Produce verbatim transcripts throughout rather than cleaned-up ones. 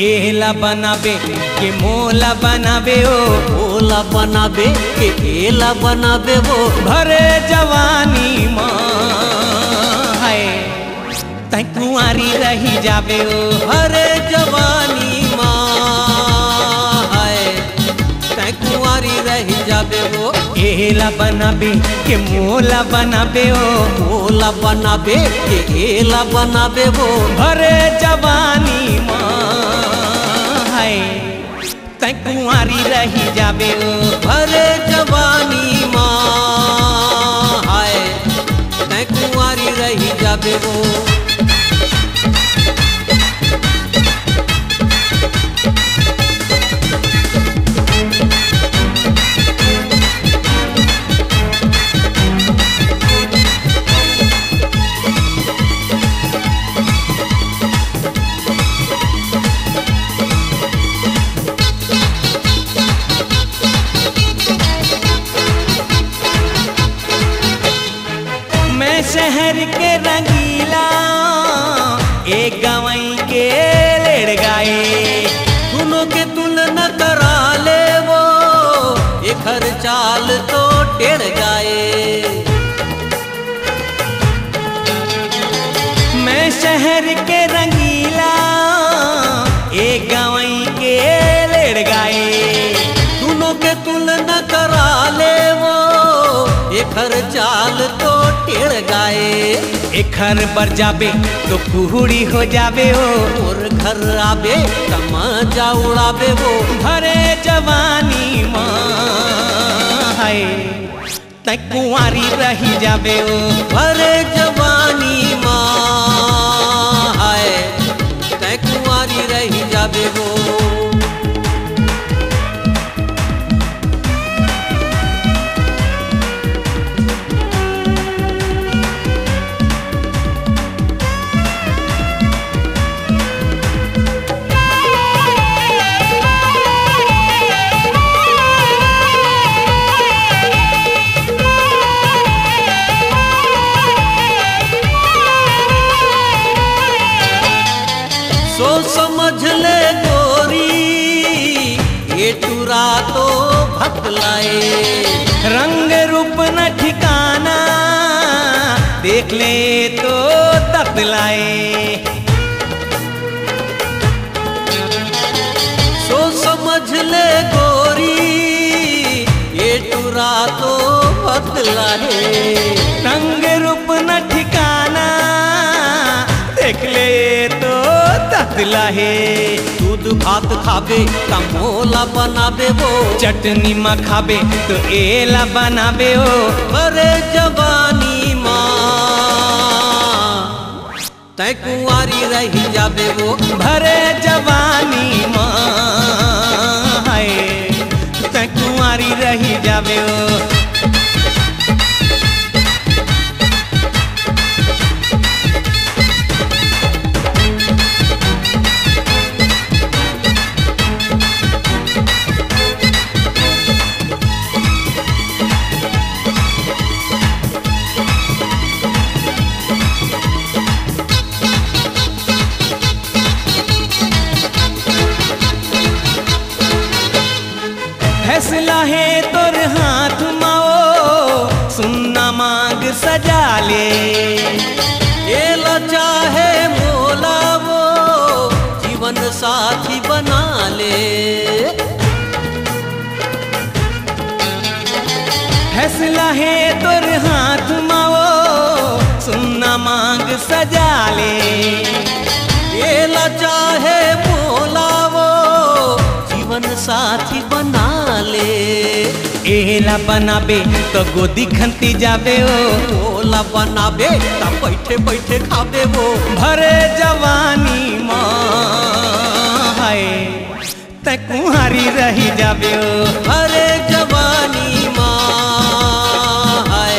एला बनाबे के मोला बनाबे ओ, ओला बनाबे के एला बनाबे ओ, भरे जवानी मा है। तै कुंवारी रही जाबे ओ, भरे जवानी मा है। तै कुंवारी रही जाबे ओ, एला बनाबे के मोला बनाबे ओ, ओला बनाबे के एला बनाबे ओ, भरे जवानी मा है। तै कुंवारी रही जाबे ओ, भरे जवानी मा हाय। तै कुंवारी रही जाबे ओ। मैं शहर के रंगीला, एक गवई के लेड़गाए। दुनों के तुलना करा ले वो, एखर चाल तो टेढ़ गाए। मैं शहर के रंगीला, एक गवई के लेड़गाए। दुनों के तुलना करा ले वो, एखर चाल तो टेढ़ गाए। एखर बर जाबे तो कुहड़ी हो जाबे ओ, मोर घर आबे त मजा उड़ाबे ओ, भरे जवानी मा हाय। तै कुंवारी रही जाबे ओ, भरे जवानी मा हाय। तै कुंवारी रही जाबे ओ। सोच समझ ले गोरी, ये टुरा तो भतलाए। रंग रूप न ठिकाना, देख ले तो ततलाए। सोच समझ ले गोरी, ये टुरा तो भतलाए। रंग रूप न ठिकाना, देख ले तो ततलाए। दूध भात खाबे त मोला बनाबे वो, चटनी मा खाबे तो एला बनाबे ओ, भरे जवानी मा। तै कुंवारी रही जाबे वो, भरे जवानी मा हाय। तै कुंवारी रही जाबे वो। फैसला हे तोर हाथ मा ओ, सुन्ना मांग सजा ले। एला चाहे मोला वो, जीवन साथी बना ले। फैसला हे तोर हाथ मा ओ, सुन्ना मांग सजा ले। एला चाहे मोला वो, जीवन साथी बना ले। एला बनाबे तो गोदी खंती जाबे ओ। ओला बनाबे त बैठे बैठे खाबे वो। भरे जवानी मा हाय, तै कुंवारी रही जाबे ओ। भरे जवानी मा हाय,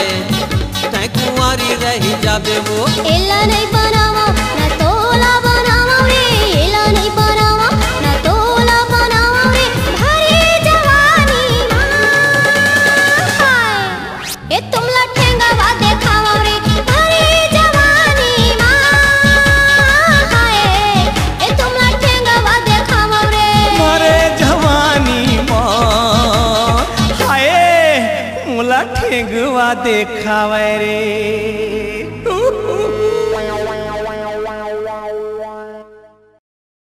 तै कुंवारी रही जाबे वो। एला नहीं बनावा, ना तोला बनावा रे। एला नहीं बनावा, ना तोला बनावा रे। भरे जवानी मा हाय, ए तुमला ठेंगवा देखावा रे। भरे जवानी मा हाय, ए तुमला ठेंगवा देखावा रे। भरे जवानी मा हाय, मोला ठेंगवा देखावे रे।